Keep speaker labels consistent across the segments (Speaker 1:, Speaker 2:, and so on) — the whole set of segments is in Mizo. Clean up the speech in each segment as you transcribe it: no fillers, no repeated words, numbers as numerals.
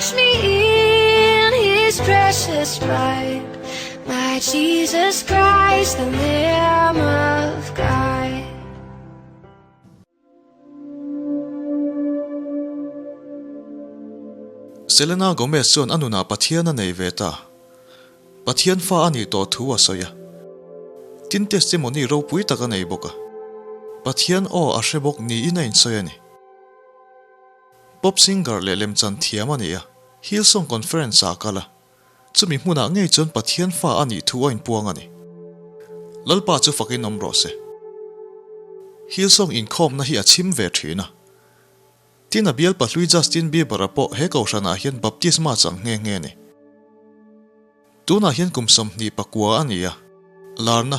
Speaker 1: Wash me in his precious blood. My Jesus Christ, the Lamb of God.
Speaker 2: Selena Gomez chuan a nunah Pathian a nei ve ta. Pathian fa a nih tawh thu a sawi a. Tin testimony ropui tak a nei bawk a. Pathian aw a hre bawk niin a insawi a ni. Pop singer leh lemchan thiam a ni a, Hillsong Conference ah a kal a. Chumi hmunah ngei chuan Pathian fa a nih thu a inpuang a ni. Lalpa chu fakin awm rawh se. Hillsong inkhawmna hi a chhim ve thin a. Tin a bial pahlui Justin Bieber-a pawh he kohhranah hian baptisma chang nghe nghe a ni. Tunah hian kum 29 a ni a, larna,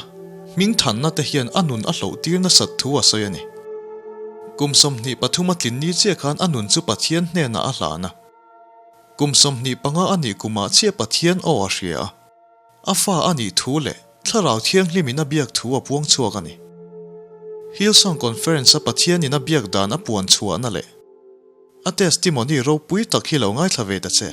Speaker 2: hmingthanna te hian a nun a hloh tir nasat thu a sawi a ni. Kum 23 a tlin ni chiah khan a nun chu Pathian hnenah a hlan a. Kum 25 a nih kumah chiah Pathian aw a hria a, a fa a nih thu leh Thlarau Thianghlimin a biak thu a puang chhuak a ni. Hillsong Conference-a Pathianin a biak dan a puan chhuahna leh a testimony ropui tak hi lo ngaithla ve ta che.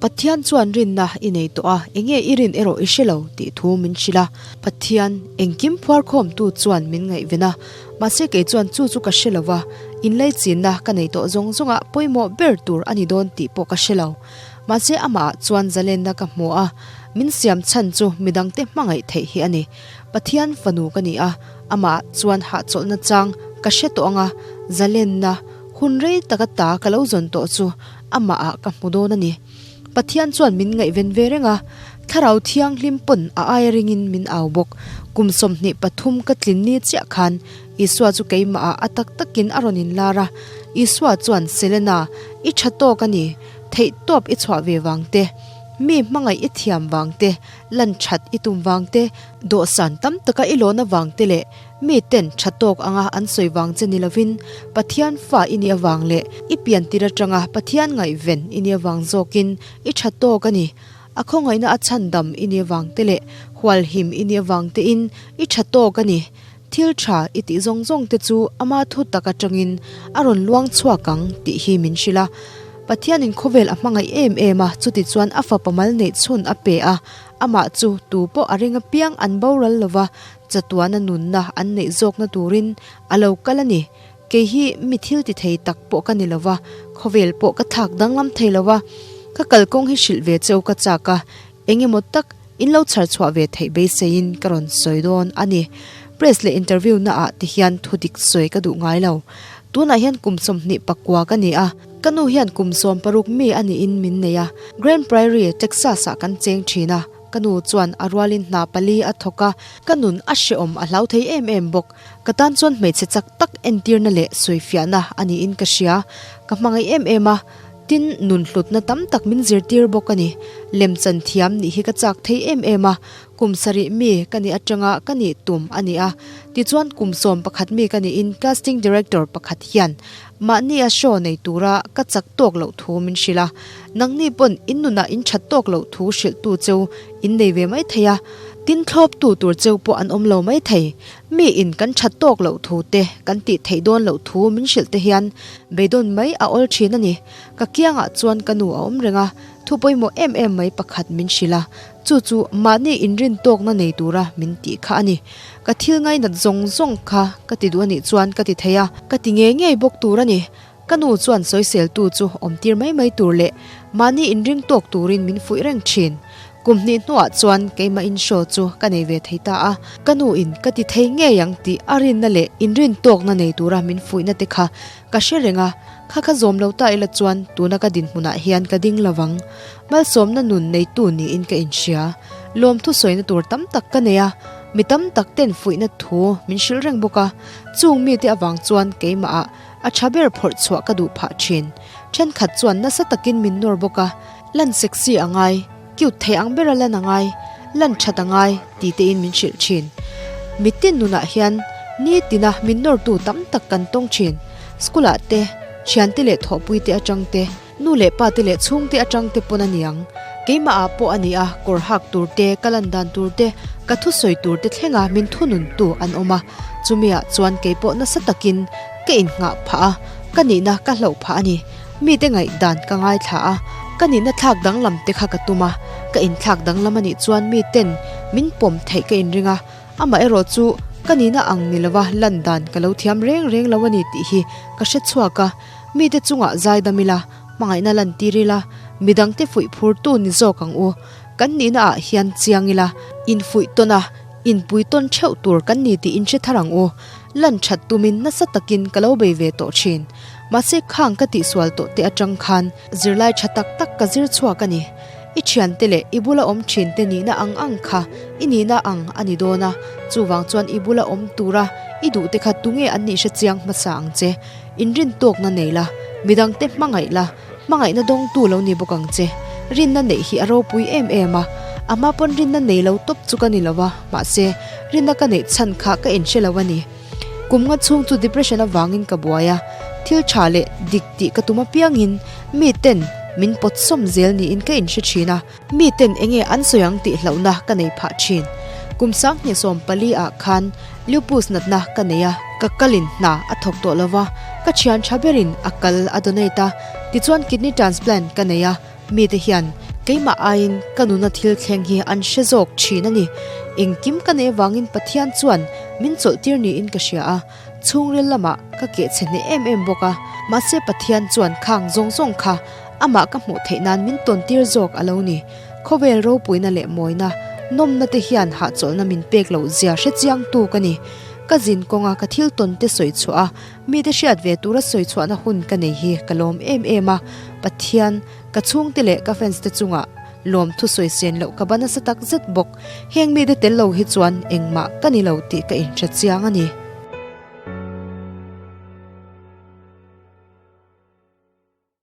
Speaker 3: Pathian chuan rinna i nei tawh a, enge i rin erawh i hre lo tih thu min hrilh a. Pathian, engkim phuarkhawmtu chuan min ngaihven a, mahse kei chuan chu chu ka hre lo va, inlaichinna ka nei tawh zawng zawngah pawimawh ber tur a ni dawn tih pawh ka hre lo. Mahse amah chuan zalenna ka hmu a, min siam chhan chu midangte hmangaih theih hi a ni. Pathian fanu ka ni a, amah chuan hahchawlhna chang ka hre tawh ang a, zalenna hun rei taka ta ka lo zawn tawh chu amah ah ka hmu dawn a ni. Pathian chuan min ngaihven ve reng a, Thlarau Thianghlim pawn a aia ringin min au bawk. Kum 23 ka tlin ni chiah khan Isua chu keimah ah a tak takin a rawn inlar a, Isua chuan, Selena, i tha tawk a ni. Theih tawp i chhuah ve vang te, mi hmangaih i thiam vang te, lan that i tum vang te, dawhsan tam taka i lawn avang te leh mi ten tha tawk anga an sawi vang che ni lovin Pathian fa i nih avang leh i pian tir atanga Pathian ngaihven i nih avang zawkin i tha tawk a ni. A khawngaihna a chhandam i nih avang te leh hualhim i nih avang tein i tha tawk a ni. Thil tha i tih zawng zawng te chu ama thu tak atangin a rawn luang chhuak ang tih hi min hrilh a. Pathianin khawvel a hmangaih em em a, chuti chuan a fapa mal neih chhun a pe a, amah chu tu pawh a ring apiang an boral lova, chatuana nunna an neih zawkna turin a lo kal a ni. Kei hi mi thil ti thei tak pawh ka ni lova, khawvel pawh ka thlak danglam thei lova, ka kalkawng hi hrilh ve cheu ka chak a, Engemaw tak in lo chhar chhuah ve theih beiseiin ka rawn sawi dawn a ni. Press leh interview na ah te hian thu dik sawi ka duh ngai lo. Tunah hian kum 29 ka ni a, ka nu hian kum 16 mi a niin min nei a. Grand Prairie, Texas ah kan cheng thin a, ka nu chuan a rualin hna pali a thawk a, ka nun a hrehawm a hlau thei em em bawk. Ka tan chuan hmeichhe chak tak entirna leh sawifiahna a niin ka hria. Ka hmangaih em em a. Tin, nun hlutna tam tak min zirtir bawk a ni. Lemchan thiam nih hi ka chak thei em em a, kum sarih mi ka nih atanga ka nih tum a ni a. Tichuan kum 11 mi ka nihin casting director pakhat hian mahni a show nei tura ka chak tawk loh thu min hrilh a. Nangni pawn in nunah in that tawk loh thu hrilhtu cheu in nei ve mai thei a, tin thlawptu tur cheu pawh an awm lo mai thei. Mi in kan that tawk loh thu te, kan tih theih dawn loh thu min hrilh te hian beidawn mai a awl thin a ni. Ka kiangah chuan ka nu a awm reng a, thu pawimawh em em mai pakhat min hrilh a, chu chu mahni inrin tawkna nei tura min tih kha a ni. Ka thil ngainat zawng zawng kha ka ti duh a nih chuan ka ti thei a, ka ti ngei ngei bawk tur a ni. Ka nu chuan sawiseltu chu awmtir mai mai tur leh mahni inring tawk turin min fuih reng thin. Kum hnih hnuah chuan keimah in show chu ka nei ve thei ta a, ka nu in ka ti thei ngei ang tih a rinna leh inrin tawkna nei tura min fuihna te kha ka hre reng a, kha kha zawm lo ta ila chuan tuna ka dinhmunah hian ka ding lovang. Malsawmna nun neitu niin ka inhria. Lawmthu sawina tur tam tak ka nei a, mi tam tak ten fuihna thu min hrilh reng bawk a, chung mite avang chuan keimah ah A tha ber phawrh chhuah ka duh phah thin. Thenkhat chuan nasa takin min nawr bawk a, lan sexy a ngai, cute thei ang bera lan a ngai, lan that a ngai ti tein min hrilh thin. Mitin nunah hian nitina min nawrtu tam tak kan tawng thin. School ah te, thiante leh thawhpui te atang te, nu leh pa te leh chhungte atang te pawn a niang. Keimah ah pawh a ni a, kawr hak tur te, ka lan dan tur te, ka thusawi tur te thlenga min thununtu an awm a. Chumi ah chuan keipawh nasa takin ka innghah phah a, ka nihna ka hlauh phah a ni. Mite ngaihdan ka ngaithla a, ka nihna thlak danglam te kha ka tum a, ka inthlak danglam a nih chuan miten min pawm theih ka inring a, amaherawh chu ka nihna ang ni lova lan dan ka lo thiam reng reng lo a ni tih hi ka hre chhuak a, mite chungah zaidam ila, hmangaihna lantir ila, midangte fuih phurtu ni zawk ang u. Kan nihna ah hian chiang ila, infuih tawn a, inpui tawn theuh tur kan ni tih inhre thar ang u. Lan that tumin nasa takin ka lo bei ve tawh thin. Mahse khang ka tihsual tawh te atang khan zirlai tha tak tak ka zir chhuak a ni. I thiante leh i bula awm thin te nihna ang ang kha i nihna ang a ni dawn a, chuvang chuan i bula awm tura i duh te kha tunge an nih hre chiang hmasa ang che. Inrin tawkna nei la, midangte hmangaih la, hmangaihna dawngtu lo ni bawk ang che. Rinna neih hi a ropui em em a, a hma pawn rinna nei lo tawp chu ka ni lo a, mahse rinna ka neih chhan kha ka inhre lo a ni. Kum nga chhung chu depression avangin ka buai a, thil tha leh dik tih ka tum apiangin mi ten min pawt sawm zel niin ka inhre thin a, mi ten enge an sawi ang tih hlauhna ka nei phah thin. Kum 2014 ah khan lupus natna ka nei a, ka kalin hna a thawk tawh lo va, ka thian tha berin a kal a donate a, tichuan kidney transplant ka nei a, Mite hian keimah aiin ka nuna thil thleng hi an hre zawk thin a ni. Engkim ka neih avangin Pathian chuan min chawlhtir niin ka hria a, chhungril lamah ka keh chhe hneh em em bawk a. Mahse Pathian chuan khang zawng zawng kha amah ka hmuh theih nan min tawntir zawk a lo ni. Khawvel ropuina leh mawina, nawmna te hian hahchawlhna min pek loh zia hre chiangtu ka ni. Ka zin kawnga ka thil tawn te sawi chhuah a, Mite hriat ve tura sawi chhuahna hun ka nei hi ka lawm em em a, Pathian, ka chhungte leh ka fans te chungah lawmthu sawi sen loh ka ba nasa tak zet bawk. Heng mite tel lo hi chuan engmah ka ni lo tih ka inhre chiang a ni.